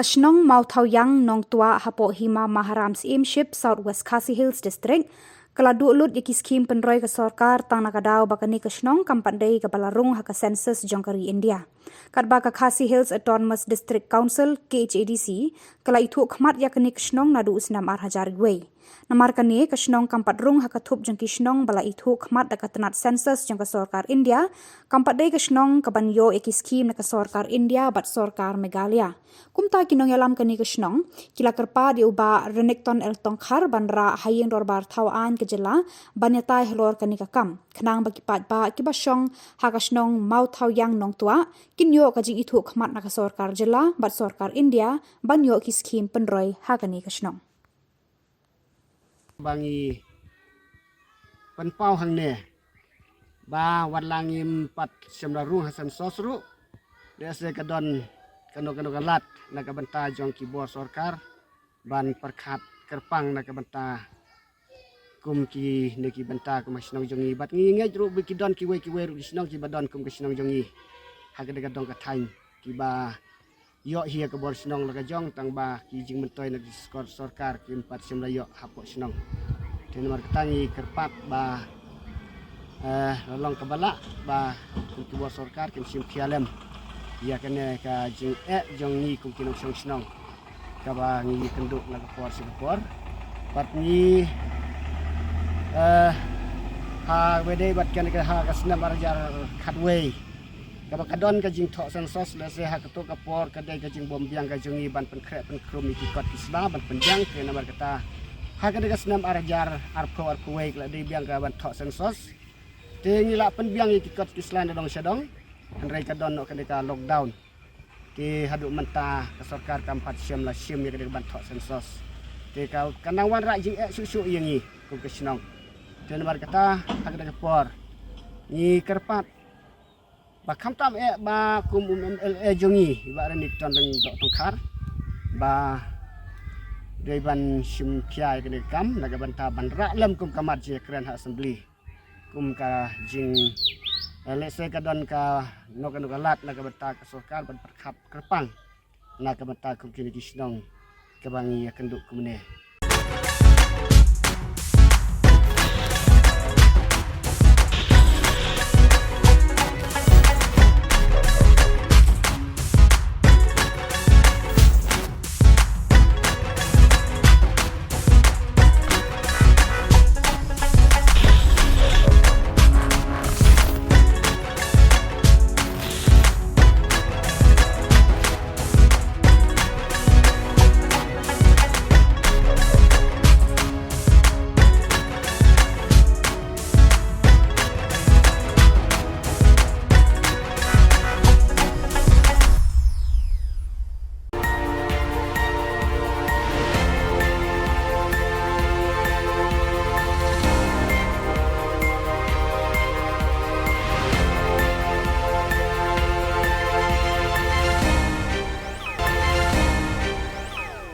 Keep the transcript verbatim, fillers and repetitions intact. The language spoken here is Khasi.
Ka shnong Mawthawiang Nongtuah hapoh Hima Maharam Syiemship, South West Khasi Hills District, ka la duh lut ïa ki skhim pynroi ka sorkar tang na ka daw ba kane ka shnong kam pat dei kaba la rung ha ka census jong ka ri India. Katba ka Khasi Hills Autonomous District Council, K H A D C, ka la ithuh khmat ïa kane ka shnong naduh u snem ar hajar wei. Namar kane ka shnong kam pat rung ha ka thup jong ki shnong ba la ithuh khmat da ka tnat census jong ka sorkar India, kam pat dei ka shnong kaban ïoh ïa ki skhim na ka sorkar India bad sorkar Meghalaya. Kumta ki nongïalam kane ka shnong ki la kyrpad ïa u Bah Renikton L Tongkhar ban rah ha ïing dorbar thaw aiñ ka jylla ban ïatai halor kane ka kam, khnang ba ki paidbah kiba shong ha ka shnong Mawthawiang Nongtuah kin ïoh ka jingithuh khmat na ka sorkar jylla bad sorkar India ban ïoh ki skhim pynroi ha kane ka shnong. Ba ngi pynpaw hangne ba wat la ngim pat shym la rung ha census ruh, lehse ka don kano kano ka lad na ka bynta jong ki bor sorkar ban pyrkhat kyrpang na ka bynta kum kine ki bynta kum ha shnong jong ngi. Bad ngi ngeit ruh ba ki don kiwei kiwei ruh ki shnong kiba don kum ka shnong jong ngi ha ka dei ka dong ka thaiñ, kiba ïoh hi ïa ka bor shnong la ka jong tang ba ki jingmyntoi na ki skor sorkar kim pat shym la ïoh hapoh shnong. Te namar kata ngi kyrpad ba, eh, la long kaba lah ba kum ki bor sorkar kim shim khia lem ïa kane ka jingeh jong ngi kum ki nongshong shnong kaba ngi kynduh na ka por sha ka por. Bad ngi, eh, ha kaba dei bad kane ka ha ka snem ar hajar khatwei, kaba ka don ka jingthoh census, lehse ha kato ka por ka dei ka jingbym biang ka jong ngi ban pynkhreh pynkrum ïa ki kot ki sla ban pynbiang. Te namar kata ha ka dei ka snem ar hajar arphew arphew wei ka la dei biang ka ban thoh census. Te ngi la pynbiang ïa ki kot ki sla na dong sha dong, hynrei ka don noh ka dei ka lockdown. Te haduh mynta ka sorkar kam pat shym la shim ïa ka dei ka ban thoh census. Te ka, ka nang wanrah jingeh shuh shuh ïa ngi kum ka shnong. Te namar kata ha ka dei ka por ngi kyrpad ba khamtam eh ba kum u M L A jong ngi, i Bah Renikton Lyngdoh Tongkhar, ba dei ban shim khia ïa kane ka kam na ka bynta ban rah lem kum ka mat jingkren ha assembly. Kum ka jing, eh, lehse ka don kano kano ka lad na ka bynta ka sorkar ban pyrkhat kyrpang na ka bynta kum kine ki shnong kaba ngi ïa kynduh kumne.